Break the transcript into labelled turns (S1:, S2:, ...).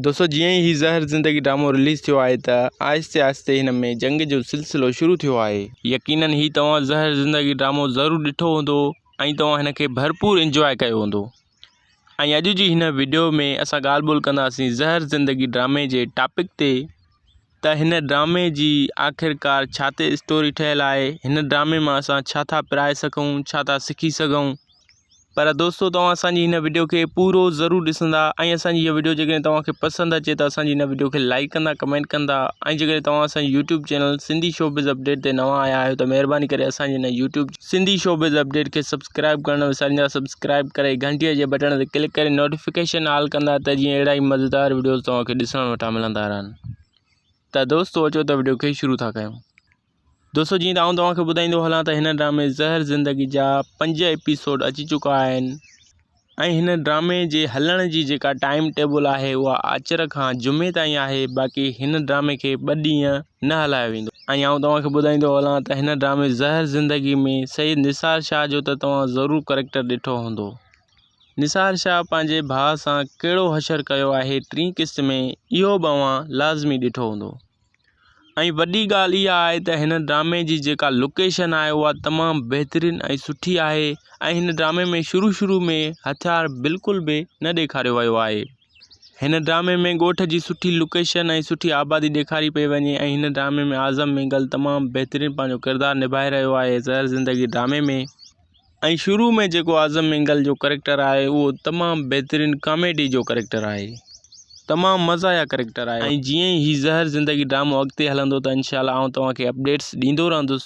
S1: دوستو جيئن ئي هي زهر زندگي ڊرامو رليز ٿيو آهي ته آهستي آهستي هن ۾ جنگ جو سلسلو شروع ٿيو آهي. يقينن هي توهان زهر زندگي ڊرامو ضرور ڏٺو هوندو ۽ توهان هن کي ڀرپور انجواء ڪيو هوندو ۽ اڄ جي هن وڊيو ۾ اسان ڳالهه ٻولهه ڪنداسين زهر زندگي ڊرامي جي ٽاپڪ تي ته هن ڊرامي جي آخرڪار ڇا تي اسٽوري ٺهيل آهي هن ڊرامي مان اسان ڇا ٿا پرائي سگهون ڇا ٿا سکي سگهون. پر دوستو توهان اسان جي هن وڊيو کي پورو ضرور ڏسندا ۽ اسان جي هي وڊيو جيڪڏهن توهان کي پسند اچي ته اسان جي هن وڊيو کي لائڪ ڪندا ڪمينٽ ڪندا ۽ جيڪڏهن توهان اسان جي YouTube channel Sindhi showbiz update تي نوان آيا آهيو ته مهرباني ڪري اسان جي هن يوٽيوب سنڌي شوبز اپڊيٽ کي سبسڪرائب ڪرڻ نه وساريندا سبسڪرائب ڪري گهنٽي جي بٽڻ تي ڪلڪ ڪري نوٽيفڪيشن آل ڪندا ته جيئن اهڙا ئي مزيدار وڊيوز توهان کي ڏسڻ وٽان ملندا رهن ته دوستو اچو ته وڊيو کي شروع ٿا ڪيون. دوستو جيئن ته آئون توهان کي ٻڌائيندو هلان ته هن ڊرامي زهر زندگي جا پنج ايپيسوڊ اچي چڪا آهن ۽ هن ڊرامي جي هلڻ جي جيڪا ٽائيم ٽيبل آهي اها آچر کان جمعي تائين آهي باقي هن ڊرامي کي ٻه ڏينهن نه هلايو ويندو ۽ آئون توهان کي ٻڌائيندو هلان ته هن ڊرامي زهر زندگي ۾ سيد نثار شاهه جو ته توهان ضرور ڪريڪٽر ڏٺو هوندو نثار شاهه پنهنجي ڀاء سان ڪهڙو حشر ڪيو آهي ٽين قسط ۾ اهو به اوهان لازمي ڏٺو هوندو. ۽ وڏي ڳالهه اها آهي ته هن ڊرامي جي جيڪا لوڪيشن آهي اها تمام بهترين ۽ سٺي آهي ۽ هن ڊرامي ۾ شروع شروع ۾ هٿيار بلڪل به نه ڏيکاريو ويو آهي هن ڊرامي ۾ ڳوٺ جي سٺي لوڪيشن ۽ سٺي آبادي ڏيکاري پئي وڃي ۽ هن ڊرامي ۾ اعظم مينگل تمام بهترين پنهنجو ڪردار نڀائي رهيو آهي زهر زندگي ڊرامي ۾. ۽ شروع ۾ جيڪو اعظم مينگل جو ڪريڪٽر آهي اهو تمام بهترين ڪاميڊي جو ڪريڪٽر آهي تمام مزاحيه ڪريڪٽر آهي ۽ جيئن ئي هي زهر زندگي ڊرامو اڳتي هلندو ته انشاء الله آئون توهان کي اپڊيٽس ڏيندو رهندس.